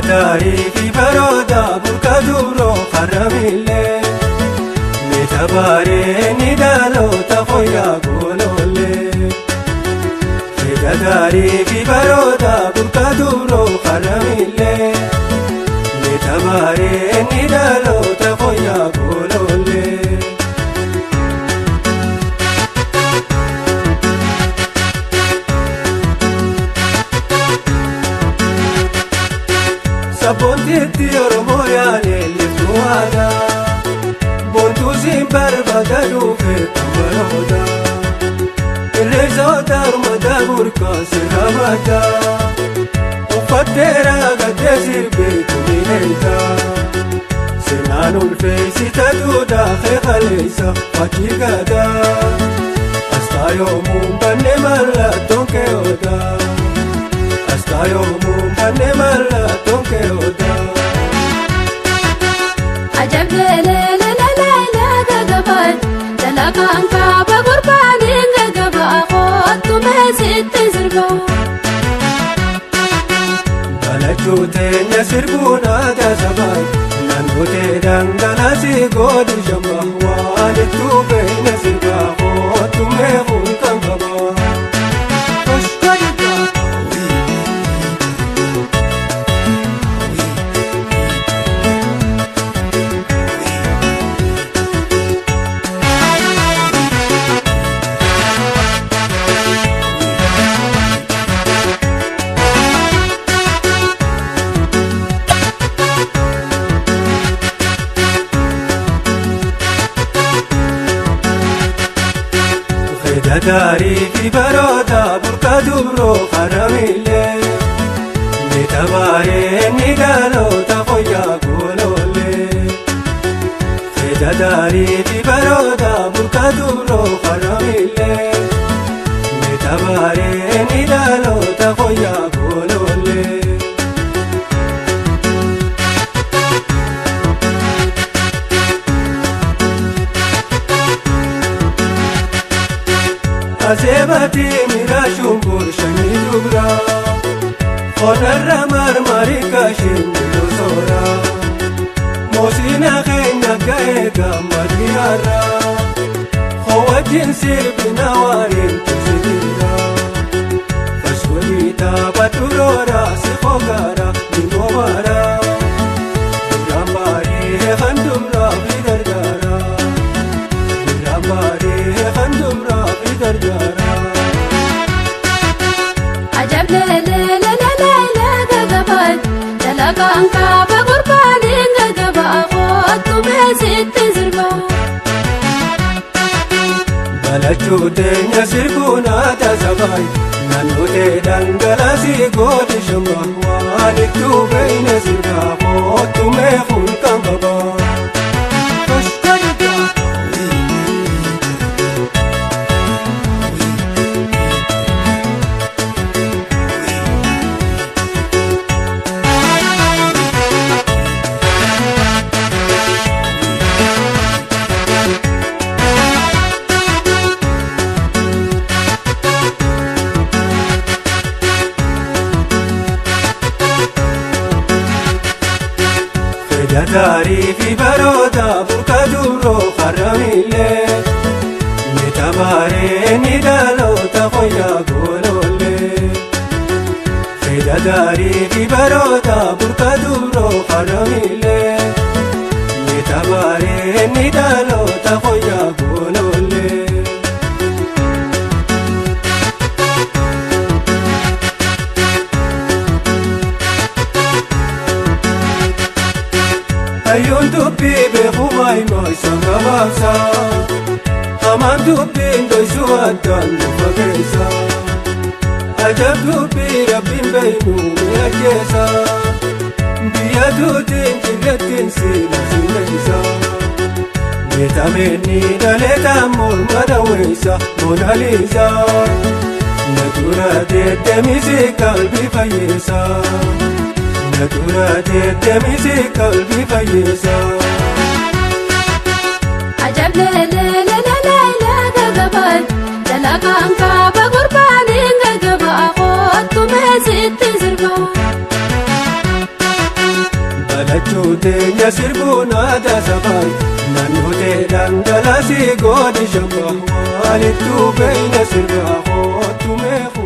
Fedha fi barooda burqa dubroo haramillee Meeta ni dhaloota fooyyaa gooloolee. Fedha fi barooda burqa dubroo haramillee Meeta ni dhaloota fooyyaa gooloolee. Sabboontiitti Oromoo yaa'ee liftuu aadaa Boontuu siin barbaada dhuufee kan barooda Irreessota uummata burqaa sirra baata Uffatteera gaddee sirbeetu miidhagda Seenaan ulfeessita duudhaa keekaleessa fakkii gadaa Asxaa yoomuu banne mallattoon keewwata Asxaa yoomuu banne mallattoon keewwata. Ajableelelelelele gagabaa dalagaan kaaba gurbaaniin gagabaa kootu meesitti sirba. Balachuu teenya sirbuun aadaa sabaa naannoo tee dhangalaasii godhu shamba waan ittuu beekna sirbaa kootu meequun kan qabaa. Fedha fi baroota burqa dubroo haramillee Meeta ni dhaloota fooyyaa gooloolee. Fedha fi baroota burqa dubroo haramillee Meeta ni dhaloota fooyyaa gooloolee. Aseebati miraashuun shanii dubra Onarra marmarii kaasheen yeroo soora Moosina keenya ga'ee gammadii har'a Howwajjiin sirbina waaniin tusiira Fashkoolii tapha duroora si hoogara ni gobaara Duraan baay'ee kan dubraa fi gargaara Duraan baay'ee kan dubraa fi gargaara. Ajableelelelelele gagabaa dalagaan kaaba gurbaaniin gagabaa kootu meesitti sirba. Balachuu teenya sirbuun aadaa sabaa naannoo tee dhangalaasii godhu shamba waan ittuu beekna sirbaa kootu meequun kan qabaa. Fedha fi baroota burqa dubroo haramillee Meeta ni dhaloota fooyyaa gooloolee. Fedha fi baroota burqa dubroo haramillee Meeta ni dhaloota fooyyaa gooloolee. Hayyuun dubbii beekuma himaa isaan gabaabsa. Hamaan dubbiin dhoysuu addaan nu fageessa. Ajab dubbii rabbiin beeynu ni ajjeesa. Biyya duutiin jirrettiin siila sileessa. Meetameenni dhaleeta morma daweessa Moonaliisa. Natura deedeemisi qalbii fayyeessa. Natura deedeemisi qalbii fayyeessa. Ajableelelelelele gagabaa dalagaan kaaba gurbaaniin gagabaa kootu meesitti sirba. Lachuu teenya sirbuun aadaa sabaa naannoo tee dhangalaasii godhi shambaa waalittuu beeyna sirbaa kootu meeku.